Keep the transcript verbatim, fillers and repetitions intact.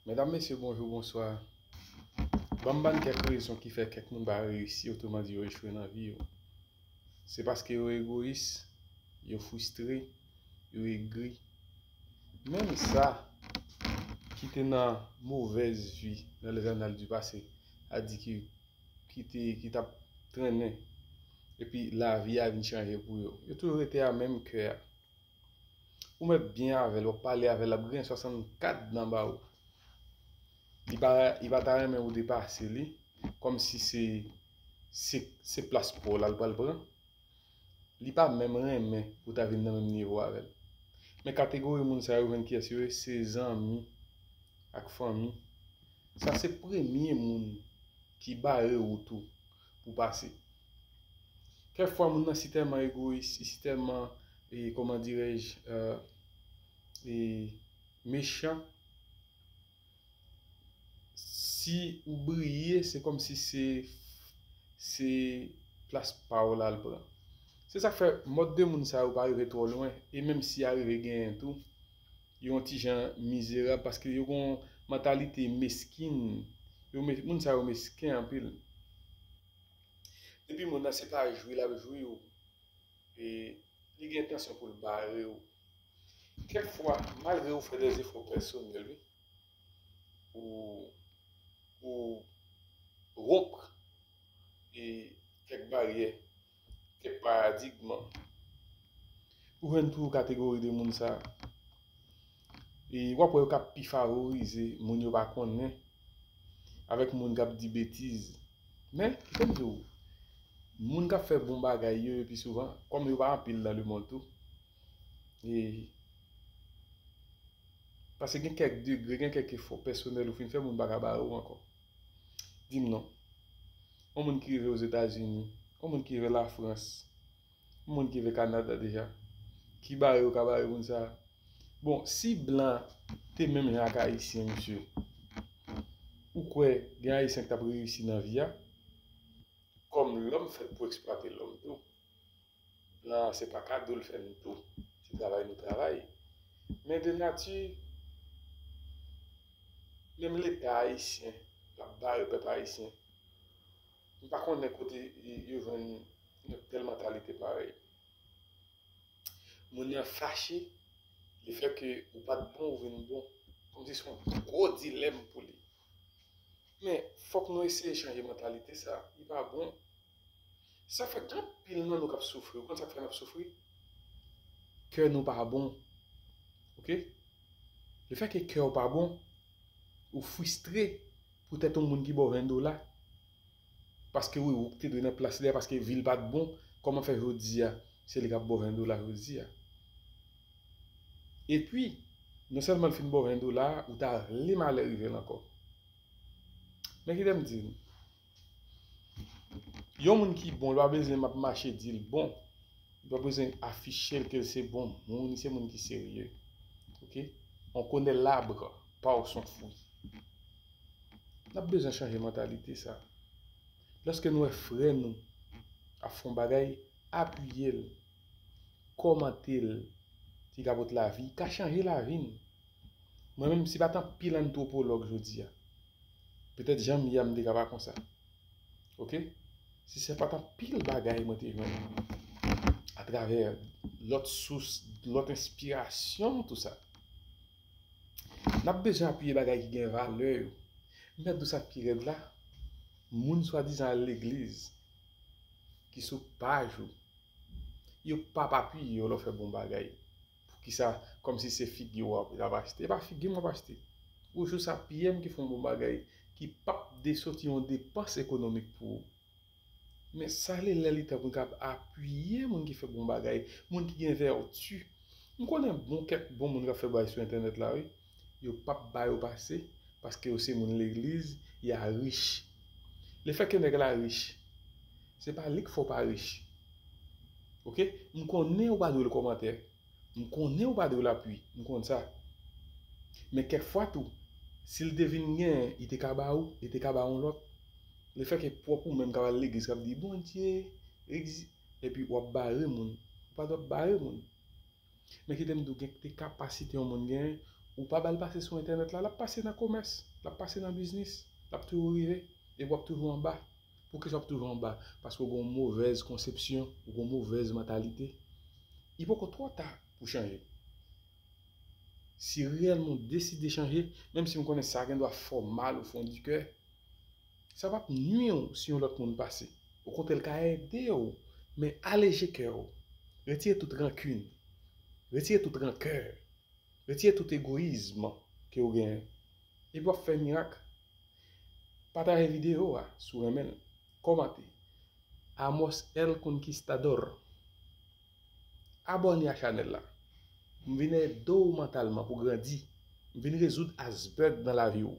Medam, mesye, bonjou, bonswa. Ban m ba n kèk rezon ki fè kèk moun pa reyisi, otreman di yo echwe nan vi yo. Se paske yo egoyis, yo fristre, yo egri. Menm sa ki te nan movèz vi nan lèzannal di pase, a di ki, ki te, ki t ap trennen, epi lavi a vin chanje pou yo. Yo toujou rete a menm kè a. Ou mèt byen avè l, w ap pale avè l, l ap griyen swasannkat dan ba ou. Li pa, li pa ta renmen ou depase li, kòmsi se, se, se plas pa w la l pral pran. Li pa menm renmen pou ta vin nan menm nivo avè l. Men kategori moun sa yo jwenn kiyès yo ye, se zanmi ak fanmi. Sa se premye moun ki bare wout ou pou pase. Kèk fwa moun nan si tèlman egoyis, si tèlman, e, kòman dirèj, e, e, mechan, si ou briye, se kòmsi se, se plas pa w la l pran. Se sa k fè mòd de moun sa yo pa rive twò lwen, e menm si y arive genyen tou, yo yon ti jan mizerab paske yo gen yon mantalite meskin. Yo me-, moun sa yo mesken anpil. Depi moun nan se pa jwi l ap jwi w, e li gen entansyon pou l bare w. Kèk fwa, malgre ou fè dè efò pèsonèl, wi, ou, ou wonk e kèk baryè, kèk paradigm, ou jwenn tou kategori de moun sa. E w ap wè yo k ap pi favorize moun yo pa konnen avèk moun k ap di betiz. Men, kite m di w, moun k ap fè bon bagay yo, yo pi souvan, kòm yo pa anpil nan lemonn tou, e, paske gen kèk degre, gen kèk efò pèsonèl ou fin fè, moun pa ka bare w ankò. Di m non. Yon moun ki rive Ozetazini, yon moun ki rive Lafrans, yon moun ki rive Kanada deja, ki bare yo ka bare moun sa a? Bon, si blan te menm jan ak ayisyen, mesye, ou kwè gen ayisyen ki t ap reyisi nan vi a? Kòm lòm fèt pou eksplwate lòm tou. Blan an se pa kado l fè n tou. Se travay nou travay. Men de nati, menm Leta ayisyen, l ap bare pèp ayisyen. M pa konnen kote yo jwenn yon tèl mantalite parèy. Moun nan fache, lefètke ou pa t bon, ou vin bon. Kòmsi se yon gwo dilèm pou li. Men, fòk nou eseye chanje mantalite sa. Li pa bon. Sa fè gen anpil nan nou k ap soufri. Ou konn sa k fè n ap soufri? Kè nou pa bon. Oke? Lefètke kè w pa bon, ou fristre poutèt yon moun ki ba w ven dola. Paske wi, ou te dwe nan plas li a, paske vi l pa t bon, kòman fè jodi a, se li k ap ba w ven dola jodi a? Epi, non sèlman l fin ba w ven dola, ou ta vle malè rive l ankò. Men kite m di nou, yon moun ki bon, li pa bezwen m ap mache di l bon. Li pa bezwen afiche l ke l se bon moun, li se moun ki serye. Oke? On connaît l'arbre par son fruit. N ap bezwen chanje mantalite sa. Lòske nou wè frè nou ap fè yon bagay, apiye l, kòmante l, ti ka pot lavi, ka chanje lavi n. Mwen menm, si pa t anpil antwopològ jodi a, petèt jan m ye a, m te ka pa konsa. Oke? Si se pa t anpil bagay mwen te jwenn atravè lòt sous, lòt enspirasyon, tou sa. N ap bezwen apiye bagay ki gen valè yo. M mèt di w sa k pi rèd la, moun swadizan al legliz ki sou paj ou, yo p ap apiye w lè w fè bon bagay. Poukisa? Kòmsi se figi w ap, ap achte. E pa figi m w ap achte. Ou jis apiye m ki fè yon bon bagay, ki p ap de soti yon depans ekonomik pou ou. Men sa le lè li tan pou n kab apiye moun ki fè bon bagay, moun ki gen vèti. M konnen bon kèk bon moun k ap fè bagay sou entènèt la, wi. Yo p ap ba yo pase, paske yo se moun legliz, y a rich. Lefètke nèg la rich, se pa li k fè w pa rich. Oke? M konnen ou pa dwe l kòmantè. M konnen ou pa dwe l apui. M konn sa. Men kèk fwa tou, si l te vin genyen, li te ka ba ou, li te ka ba yon lòt. Lefètke pwòp ou menm k ap al legliz, k ap di, Bondye egzi-, epi w ap bare moun. Ou pa dwe ap bare moun. Men kite m di w, gen de kapasite yon moun genyen, Ou pa ba l pase sou entènèt la, l ap pase nan komès, l ap pase nan biznis, l ap toujou rive, epi w ap toujou anba. Poukisa w ap toujou anba? Paske w gen yon movèz konsepsyon, ou gen yon movèz mantalite. Li poko twò ta pou chanje. Si reyèlman w deside chanje, menm si m konnen sa gen dwa fè w mal o fon di kè, sa p ap nwi w si yon lòt moun pase. Okontrè, l ka ede w, men aleje kè w. Retire tout rankin. Retire tout rankè. Retire tout egoyizm ke w genyen. Epi w ap fè mirak. Pataje videyo a si w renmen l. Kòmante. Amos El Conquistador. Abòne a chanèl la. M vin ede w mantalman pou grandi. M vin rezoud iceberg nan lavi w.